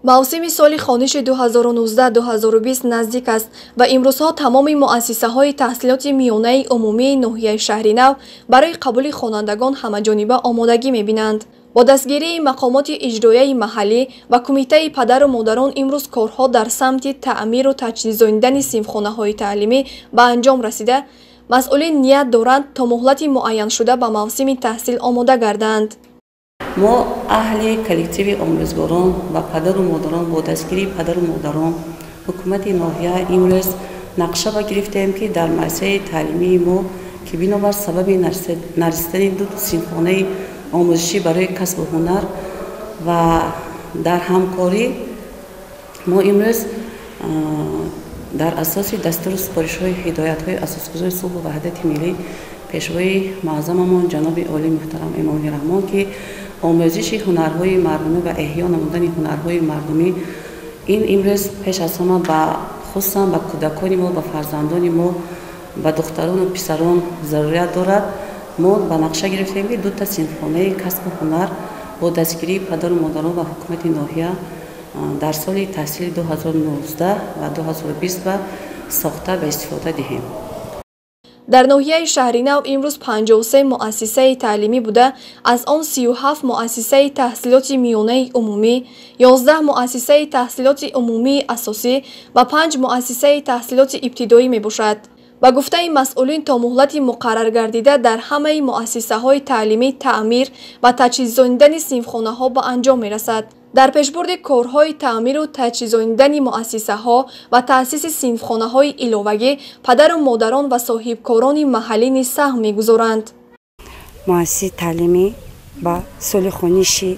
Мавсими соли хониши 2019-2020 наздик аст ва имрӯзҳо тамоми муассисаҳои таҳсилоти миёнаи умумии ноҳияи Шаҳринав барои қабули хонандагон ҳамаҷониба омодагӣ мебинанд. Бо дастгирии мақомоти иҷроияи маҳаллӣ ва кумитаи падару модарон имрӯз корҳо дар самти таъмиру таҷҳизонидани синфхонаҳои таълимӣ ба анҷом расида, масъулин ният доранд, то муҳлати муайяншуда ба мавсими таҳсил омода гарданд. Мо, аҳли коллективи омӯзгорон ва падару модарон, бо дастгирии падару модарон, ҳукумати ноҳия имрӯз нақша ба гирифтаем, ки дар муассисаи таълимии мо, ки бинобар сабаби нарасидани ду синфхонаи омӯзишӣ барои касбу ҳунар ва дар ҳамкорӣ мо имрӯз дар асоси дастуру супоришҳои ҳидоятҳои Асосгузори сулҳу ваҳдати миллӣ, Пешвои муаззамамон, ҷаноби олии муҳтарам Эмомалӣ Раҳмон, ки омӯзиши ҳунарҳои мардумӣ ва эҳё намудани ҳунарҳои мардумӣ ин имрӯз пеш аз ҳама ба хусусан ба кӯдакони мо, ба фарзандони мо, ба духтарону писарон зарурият дорад, мо ба нақша гирифтем, ки дута синфхонаи касбу ҳунар бо дастгирии падару модарон ва ҳукумати ноҳия дар соли таҳсили 2019 ва 2020 ба сохта ба истифода диҳем. Дар ноҳияи Шаҳринав имрӯз 53 муассисаи таълимӣ буда, аз он 37 муассисаи таҳсилоти миёнаи умумӣ, 11 муассисаи таҳсилоти умумии асосӣ ва 5 муассисаи таҳсилоти ибтидоӣ мебошад. Ба гуфтаи масъулин, то муҳлати муқарраргардида дар ҳамаи муассисаҳои таълимӣ таъмир ва таҷҳизонидани синфхонаҳо ба анҷом мерасад. Дар пешбурди корҳои таъмиру таҷҳизонидани муассисаҳо ва таъсиси синфхонаҳои иловагӣ падару модарон ва соҳибкорони маҳаллӣ низ саҳм мегузоранд. Муассисаи таълимӣ ба соли хониши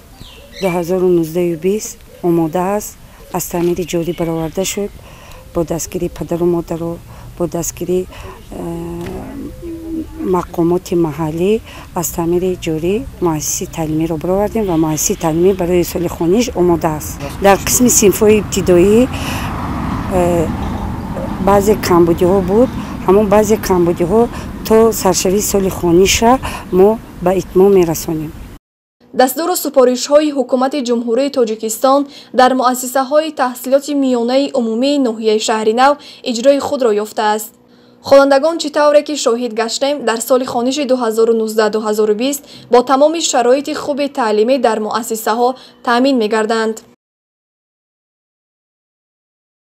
2019-20 омода аст. Аз таъмири ҷорӣ бароварда шуд бо дастгирии падару модаро, бо дастгирии мақомоти маҳаллӣ. Аз таъмири ҷорӣ муассисаи таълимиро баровардем ва муассисаи таълимӣ барои соли хониш омода аст. Дар қисми синфҳои ибтидоӣ баъзе камбудиҳо буд. Ҳамон баъзе камбудиҳо то саршавии соли хониша мо ба итмом мерасонем. Дастуру супоришҳои Ҳукумати Ҷумҳурии Тоҷикистон дар муассисаҳои таҳсилоти миёнаи умумии ноҳияи Шаҳринав иҷрои худро ёфтааст. Хонандагон, чӣ тавре ки шоҳид гаштем, дар соли хониши 2019-2020 бо тамоми шароити хуби таълимӣ дар муассисаҳо таъмин мегарданд.